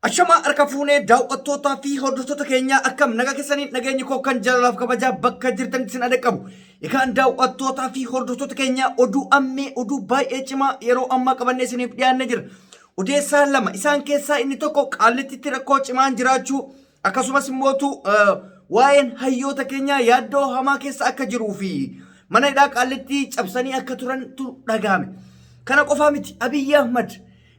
Ashamaa harka fuunee daawwattootaa fi hordoftoota keenyaa akkam nagaa keessanii nageenyi koo kan jaalalaaf kabajaa bakka jirtan isin adaqabu. Egaan daawwattootaa fi hordoftoota keenyaa oduu ammee oduu baay'ee cimaa yeroo ammaa qabannee isiniif dhiyaannee jira. Odeessaa lama isaan keessaa inni tokko qaallittitti rakkoo cimaan jiraachuu akkasumas immootu waa'een hayyoota keenyaa yaaddoo hamaa keessa akka jiruu fi mana hidhaa qaallittii cabsanii akka turantu dhagahame. Kana qofaa miti Abiyyi Ahmad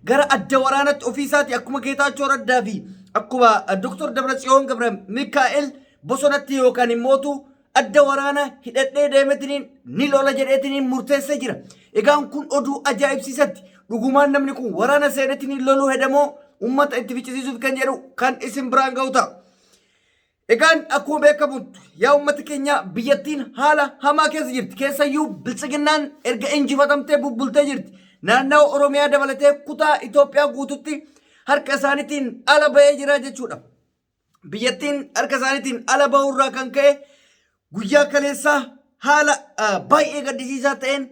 gara adda waraanatti ofii isaati akkuma Geetaachoo Raddaa fi akkuma Dr. Dabratsiyoon Gabra Mikaa'el bosonatti yookaan immootu adda waraana hidhadhee deemetiniin ni lola jedheetiniin murteessee jira. Egaan kun oduu ajaa'ibsiisatti dhugumaan namni kun waraana seenetiniin loluu hedamoo uummata itti ficcisiisuuf kan jedhu kan isin biraan ga'u ta'a. Egaan akkuma beekamutti yaa uummata keenya biyyattiin haala hamaa keessa jirti. Keessayyuu biltsiginnaan erga injifatamtee bubbultee jirti. Naannawa Oromiyaa dabalatee kutaa Itoophiyaa guututti harka isaaniitiin ala ba'ee jira jechuudha. Biyyattiin harka isaaniitiin ala ba'uurraa kan ka'e guyyaa kaleessaa haala baay'ee gaddisiisaa ta'een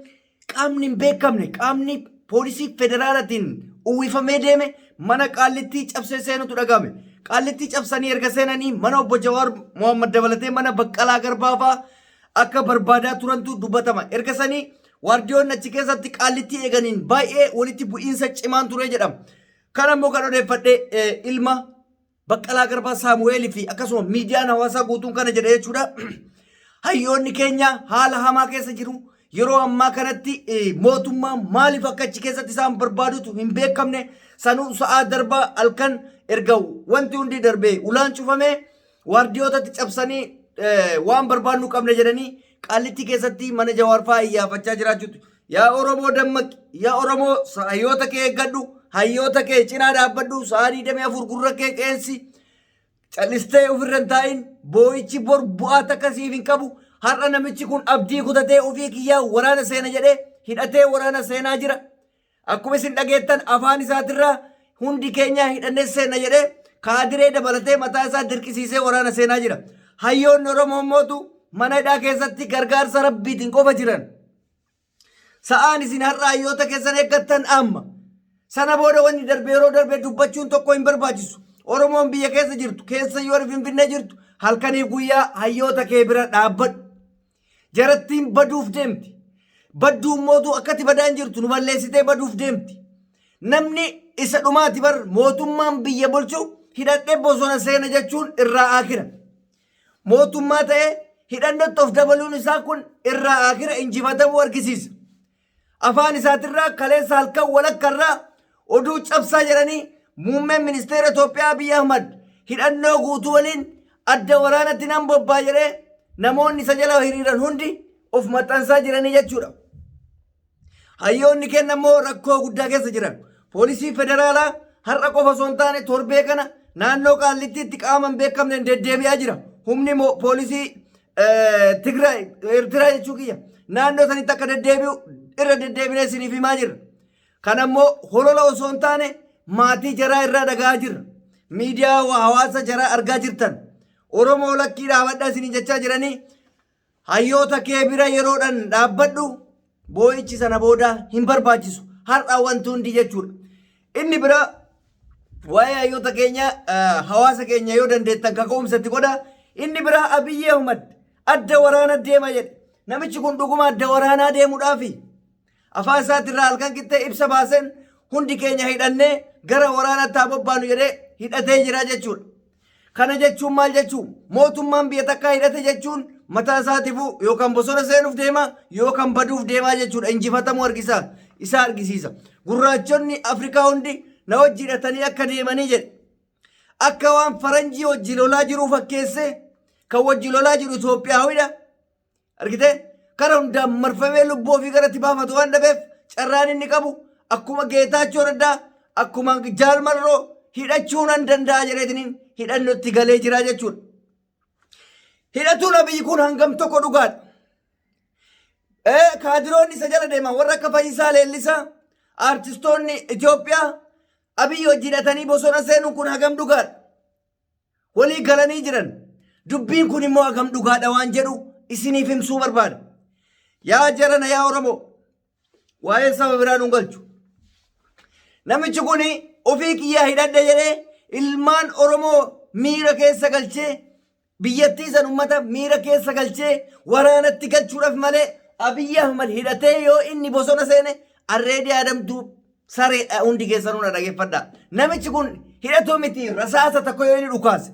qaamni hin beekamne qaamni poolisii federaalatiin uwwifamee deeme mana qaallittii cabsee seenutu dhaga'ame. Qaallittii cabsanii erga seenanii mana obbo Jawaar Mohammad dabalatee mana Baqqalaa Garbaa fa'aa akka barbaadaa turantu dubbatama. Erga sanii waardiyoonni achi keessatti qaallittii eeganiin baay'ee walitti bu'iinsa cimaan ture jedhama. Kana immoo kan odeeffadhe ilma Baqqalaa Garbaa Saamu'eelii fi akkasuma miidiyaan hawaasaa guutuun kana jedhe jechuudha. Hayyoonni keenya haala hamaa keessa jiru. Yeroo ammaa kanatti mootummaan maaliif akka achi keessatti isaan barbaadutu hin beekamne sanuu sa'aa darbaa halkan erga wanti hundi darbee ulaan cufamee waardiyootatti cabsanii waan barbaadnu qabne jedhanii qaallittii keessatti mana Jawaar fa'aa iyyaafachaa jiraachuutu. Yaa Oromoo dammaqi, yaa Oromoo hayyoota kee eeggadhu, hayyoota kee cinaa dhaabbadhu, sa'aa 24 gurra kee qeensi, callistee ofirra hin taa'in, boo'ichi bor bu'aa takka siif hin qabu. Har'a namichi kun abdii kutatee ofii kiyyaa waraana seena jedhee hidhatee waraana seenaa jira. Akkuma isin dhageettan afaan isaatirraa hundi keenya hidhannee seenna jedhee kaadiree dabalatee mataa isaa dirqisiisee waraana seenaa jira. Hayyoonni Oromoo mootu mana hidhaa keessatti gargaarsa rabbiitiin qofa jiran. Sa'aan isin har'a hayyoota keessan eeggattan amma. Sana booda wanni darbe yeroo darbe dubbachuun tokko hin barbaachisu. Oromoon biyya keessa jirtu, keessa yoo Finfinnee jirtu halkanii guyyaa hayyoota kee bira dhaabbadhu. Jarattiin baduuf deemti. Badduun mootuu akkatti badaan jirtu nu balleessitee baduuf deemti. Namni isa dhumaati bar mootummaan biyya bulchu hidhadhee bosona seena jechuun irraa aakira. Mootummaa ta'ee hidhannotti of dabaluun isaa kun irraa aakira injifatamuu argisiisa. Afaan isaatirraa kaleessa halkan walakkarraa oduu cabsaa jedhanii muummeen ministeera Itoophiyaa Abiy Ahmad hidhannoo guutuu waliin adda waraanatti nan bobbaa jedhee namoonni isa jala hiriiran hundi of maxxansaa jiranii jechuudha. Hayyoonni kenna immoo rakkoo guddaa keessa jiran. Poolisii federaalaa har'a qofa osoo hin taane torbee kana naannoo Qaallittiitti qaama hin beekamneen deddeebi'aa jira. Humni poolisii Tigraay, Eertiraa jechuu kiyya naannoo sanitti akka deddeebi'u irra deddeebinee isiniif himaa jirra. Kana immoo holola osoo hin taane maatii jaraa irraa dhaga'aa jirra. Miidiyaa hawaasa jaraa argaa jirtan. Oromoo lakkii dhaabadhaa isiniin jechaa jiranii Hayyoota kee bira yeroodhan dhaabbadhu boo'ichi sana booda hin barbaachisu. Har'a wanti hundi jechuudha. Inni bira waa'ee hayyoota keenya hawaasa keenya yoo dandeettan kaka'umsa itti godha. Inni biraa Abiyyi Ahmad adda waraana deema jedhe. Namichi kun dhuguma adda waraanaa deemuudhaafi. Afaan isaatirraa halkan qixxee ibsa baaseen hundi keenya hidhannee gara waraanaatti haa bobbaanu jedhee hidhatee jira jechuudha. Kana jechuun maal jechuu? Mootummaan biyya takkaa hidhate jechuun mataa isaatiifuu yookaan bosona seenuuf deema yookaan baduuf deemaa jechuudha. Injifatamuu argisa isaa argisiisa. Gurraachonni Afrikaa hundi na wajji hidhatanii akka deemanii jedhe. Akka waan faranjii wajji lolaa jiruu fakkeessee kan wajji lolaa jiru Itoophiyaawidha. Argitee? Kara hundaan marfamee lubbuu ofii garatti baafatu waan dhabeef carraan inni qabu akkuma Geetaachoo Raddaa akkuma Jaal Marroo hidhachuu nan danda'a jedheetiniin hidhannootti galee jira jechuudha. Hidhatuun Abiyyi kun hangam tokko dhugaadha. Kaadiroonni isa jala deeman warra akka Fayyisaa Leellisaa aartistoonni Itoophiyaa Abiyyi hojii hidhatanii bosona seenuun kun hagam dhugaadha. Walii galanii jiran. Dubbiin kun immoo hagam dhugaadha waan jedhu isiniif himsuu barbaada. Yaa jarana yaa Oromoo waa'ee saba biraa nun galchu. Namichi kun ofii kiyyaa hidhadhe jedhee ilmaan Oromoo miira keessa galchee biyyattii san ummata miira keessa galchee waraanatti galchuudhaaf malee Abiyyi Ahmad hidhatee yoo inni bosona seene arreedii adamtuu sareedha hundi keessanuu na dhageeffadha. Namichi kun hidhatoo miti rasaasa tokko yoo inni dhukaase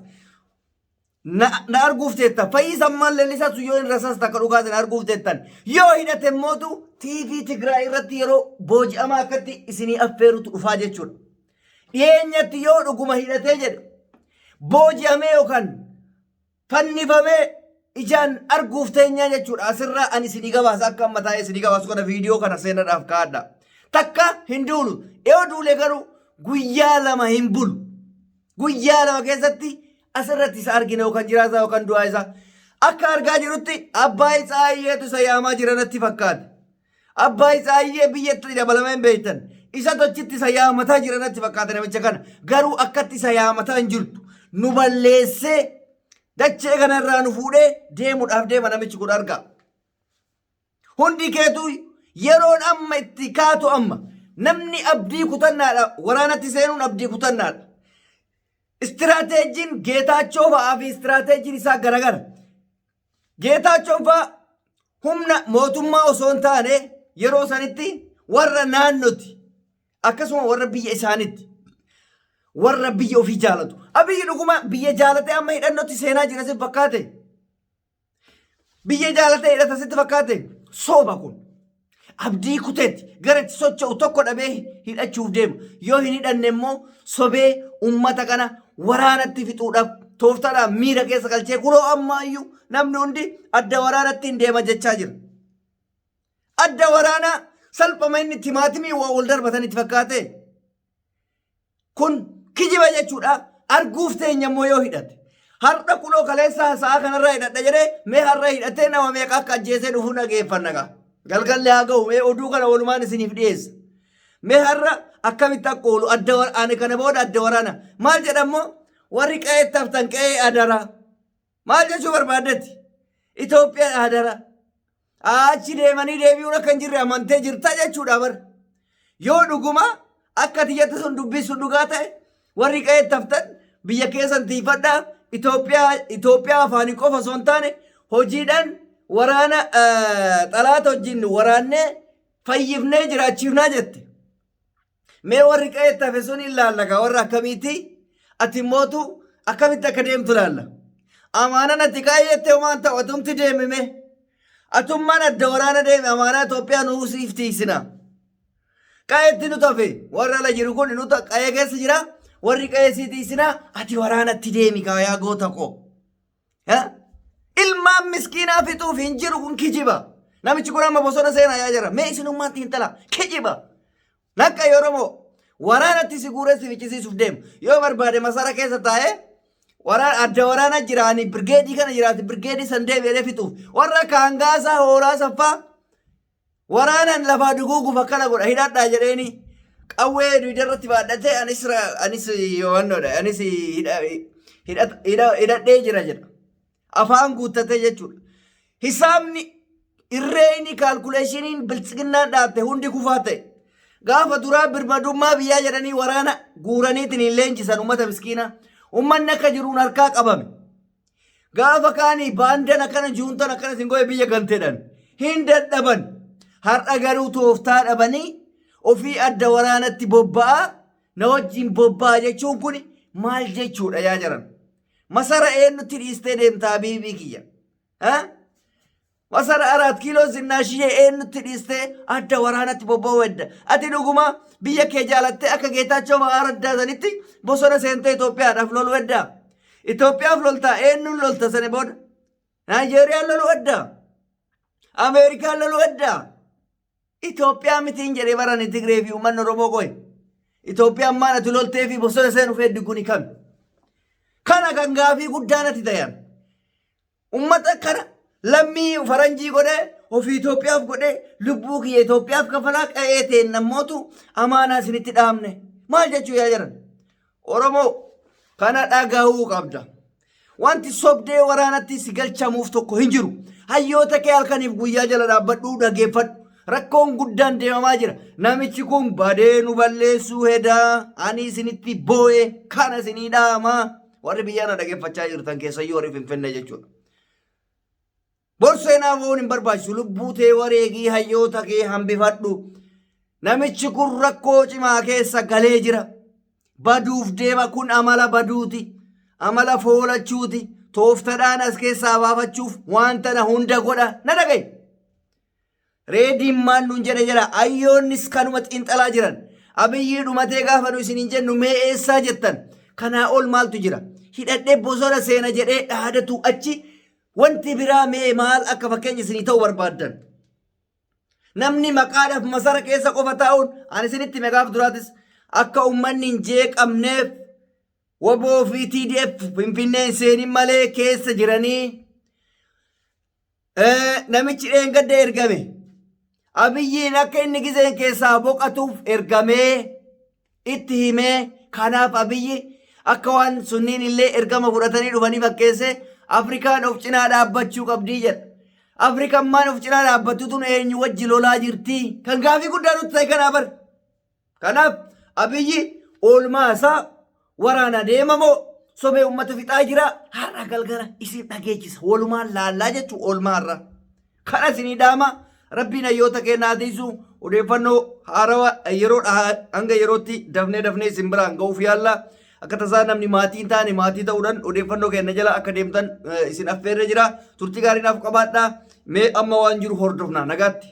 na arguuf teettan. Fayyisaan maal leellisaa sun yoo inni rasaasa takka dhukaase na arguuf teettan. Yoo hidhate mootu TV Tigraay irratti yeroo booji'amaa akkatti isinii affeerutu dhufaa jechuudha. Dhiyeenyatti yoo dhuguma hidhatee jedhe booji'amee yookaan fannifamee ijaan arguuf teenyaa jechuudha. Asirraa ani isinii gabaasa akka amma taa'ee isinii gabaasu kana viidiyoo kana seenadhaaf kaa'adha. Takka hin duulu. Yoo duule garuu guyyaa 2 hin bulu. Guyyaa 2 keessatti asirratti isa argina yookaan jiraataa yookaan du'aa isaa. Akka argaa jirutti Abbaay Tsaayyeetu isa yaamaa jira natti fakkaate. Abbaay Tsaayyee biyyatti dabalamee hin beektan. Isa tochitti isa yaamataa jira natti fakkaate namicha kana. Garuu akkatti isa yaamataa hin jirtu. Nu balleessee dachee kanarraa nu fuudhee deemuudhaaf deema namichi kun argaa. Hundi keetu yeroon amma itti kaatu amma. Namni abdii kutannaadha. Waraanatti seenuun abdii kutannaadha. Istiraateejiin Geetaachoo fa'aa fi istiraateejiin isaa garagara. Geetaachoon fa'aa humna mootummaa osoo hin taane yeroo sanitti warra naannoti akkasuma warra biyya isaanitti warra biyya ofii jaalatu. Abiyyi dhuguma biyya jaalatee amma hidhannootti seenaa jira sin fakkaate. Biyya jaalatee hidhata sitti fakkaate soba kun. Abdii kuteetti gara itti socho'u tokko dhabee hidhachuuf deema. Yoo hin hidhanne immoo sobee uummata kana waraanatti fixuudhaaf tooftaadhaan miira keessa galchee kunoo ammaayyuu namni hundi adda waraanatti hin deema jechaa jira. Adda waraanaa salphama inni timaatimii waa wal darbatan itti fakkaate. Kun kijiba jechuudha. Arguuf teenya immoo yoo hidhate. Har'a kunoo kaleessa sa'a kanarraa hidhadha jedhee mee har'a hidhatee nama meeqa akka ajjeesee dhufu dhageeffanna gaa. Galgalli haa ga'u mee oduu kana walumaan isiniif dhiyeessa. Mee har'a akkamitti akka oolu adda ani kana booda adda waraana. Maal jedhammoo warri qe'eetti haftan qe'ee adaraa. Maal jechuu barbaaddetti? Itoophiyaan adara. Achi deemanii deebi'uun akka hin jirre amantee jirta jechuudha bar. Yoo dhuguma akka ati jette sun dubbii sun dhugaa ta'e warri qe'eetti haftan biyya keessan tiifadhaa Itoophiyaa Itoophiyaa afaanii qofa osoo hin taane hojiidhaan waraana xalaata wajjin waraannee fayyifnee jiraachifnaa jette. Mee warri qe'eetti hafe sun hin laalla gaa warra akkamiiti? Ati mootu akkamitti akka deemtu laalla. Amaanan ati kaayyatte homaan ta'u atumti deemi mee. Atummaan adda waraana deemi amaanaa Itoophiyaa nuu siif tiiksina. Qe'eetti nu tafe warra ala jiru kun nu qe'ee keessa jira warri qe'ee sii tiiksina ati waraanatti deemi kaa yaa goota koo. Ilmaan miskiinaa fixuuf hin jiru kun kijiba. Namichi kun amma bosona seenaa yaa jira. Mee isinummaan xiinxala kijiba. Lakka Oromoo waraanatti si guuree si fichisiisuuf deema. Yoo barbaade masara keessa taa'ee waraana adda waraana jiraanii birgeedii kana jiraate birgeedii san deebi'ee fixuuf warra kaangaasaa hooraa saffaa Waraanan lafaa duguuguuf akkana godha hidhadhaa jedheeni qawwee dugda irratti baadhatee anis anis yohannoodha anis hidhadhee jira jedha. Afaan guuttatee jechuudha. Hisaabni irreeyni kaalkuleeshiniin biltsiginnaan dhaabte hundi kufaa ta'e. Gaafa duraa birmadummaa biyyaa jedhanii waraana guuraniitiin hin leenjisan uummata miskiinaa. Uummanni akka jiruun harkaa qabame. Gaafa kaanii baandan akkana juuntan akkana isin godhe biyya galteedhan. Hin dadhaban. Har'a garuu tooftaa dhabanii ofii adda waraanatti bobba'aa na wajjin bobba'aa jechuun kun maal jechuudha yaa jaran. Masara eenyutti dhiistee deemtaa habiibii kiyya? Ha? Masara Araat kiiloo zinnaashiyee eenyutti dhiistee adda waraanatti bobba'uu hedda. Ati dhuguma biyya kee jaalattee akka Geetaachoo maqaa raddaa sanitti bosona seentee Itoophiyaadhaaf loluu heddaa. Itoophiyaaf loltaa eenyuun lolta sana booda? Naayijeeriyaan loluu heddaa. Ameerikaan loluu heddaa. Itoophiyaa mitiin jedhee barani Tigree fi uummanni Oromoo qoy. Itoophiyaan maal ati loltee fi bosona seenuuf heddu kuni kami? Kana kan gaafii guddaan ati tayan. Ummata kana lammii faranjii godhee ofii Itoophiyaaf godhee lubbuu kiyya Itoophiyaaf kafalaa qa'ee teen nammootu amaanaa isinitti dhaamne. Maal jechuu yaa jiran? Oromoo kana dhagahuu qabda. Wanti sobdee waraanatti si galchamuuf tokko hin jiru. Hayyoota kee halkaniif guyyaa jala dhaabbadhuu dhageeffadhu. Rakkoon guddaan deemamaa jira. Namichi kun badee nu balleessuu hedaa. Ani isinitti boo'e kana isinii dhaama. Warri biyyaa na dhageeffachaa jirtan keessayyuu warri Finfinnee jechuudha. Bor seenaa ba'uun hin barbaachisu. Lubbuu tee wareegii hayyoota kee hambifadhu. Namichi kun rakkoo cimaa keessa galee jira. Baduuf deema kun amala baduuti. Amala foolachuuti. Tooftadhaan as keessaa baafachuuf waan tana hunda godha. Na dhaga'i. Reediin maal nuun jedhe jedha. Ayyoonnis kanuma xiinxalaa jiran. Abiyyii dhumatee gaafa nu isiniin jennu mee eessaa jettan. Kanaa ol maaltu jira? Hidhadhee bosona seena jedhee dhaadatu achi wanti biraa mee maal akka fakkeenya isinii ta'u barbaaddan. Namni maqaadhaaf masara keessa qofa taa'uun ani isinitti hime gaaf duraatis akka uummanni hin jeeqamneef waboo fi TDF Finfinnee hin seenin malee keessa jiranii Namichi dheengadda ergame. Abiyyiin akka inni gizeen keessaa boqatuuf ergamee itti himee kanaaf Abiyyi akka waan sunniin illee ergama fudhatanii dhufanii fakkeesse Afrikaan of cinaa dhaabbachuu qabdii jedha. Afrikaan maan of cinaa dhaabbattu tun eenyu wajji lolaa jirti? Kan gaafii guddaa nutti ta'e kanaa bar. Kanaaf Abiyyi oolmaa isaa waraana deema moo sobee uummata fixaa jira har'a galgala isin dhageechisa walumaan laallaa jechuun oolmaa har'a. Kana isinii dhaama rabbiin hayyoota keenya haa tiisu odeeffannoo haarawa yeroo hanga yerootti dafnee dafnee isin biraan ga'uuf yaalla. Akka tasaa namni maatii hin taane maatii ta'uudhaan odeeffannoo keenya jala akka deemtan isin affeerree jira. Turtii gaarii naaf qabaadhaa. Mee amma waan jiru hordofna nagaatti.